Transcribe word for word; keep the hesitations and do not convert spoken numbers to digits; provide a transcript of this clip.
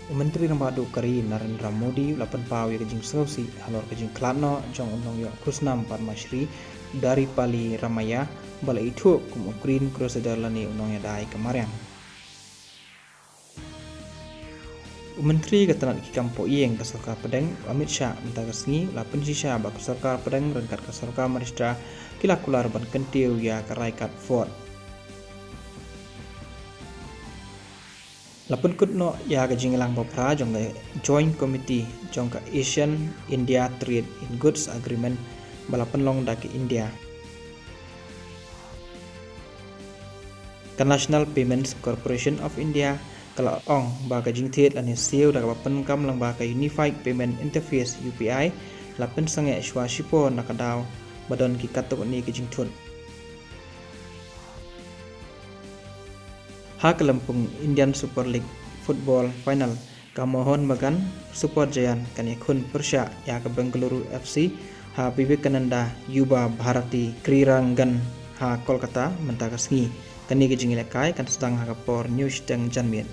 U Myntri Rangbah Duh ka ri Narendra Modi u la pynpaw ïa ka jingsngewsih halor ka jingkhlad noh jong u nongïoh khusnam Padma Shri Daripali Ramaiah ba la ithuh kum u Green Crusader lane u nongïadei ka mariang. U Myntri ka tnat ki kam pohiing ka Sorkar Pdeng, u Amit Shah, mynta ka sngi u la pynshisha ba ka Sorkar Pdeng ryngkat ka Sorkar Maharashtra ki la kular ban kyntiew ïa ka Raigad Fort. La pynkut noh ïa ka jingïalang ba phra jong ka Joint Committee jong ka ASEAN India Trade in Goods Agreement ba la pynlong da ka India. Ka National Payments Corporation of India ka la ong ba ka jingthied lane siew da kaba pyndonkam lyngba ka Unified Payment Interface, U P I, la pynsangeh shuwa shipor na ka daw ba don ki katto katne ki jingthut. Ha ka lympung Indian Super League Football Final, ka Mohun Bagan Super Giant kan ïakhun pyrshah ïa ka Bengaluru F C ha Vivekananda Yuva Bharati Creerangan ha Kolkata mynta ka sngi. Kane ka jingïalehkai kan sdang ha ka por hynñiew shiteng janmiet.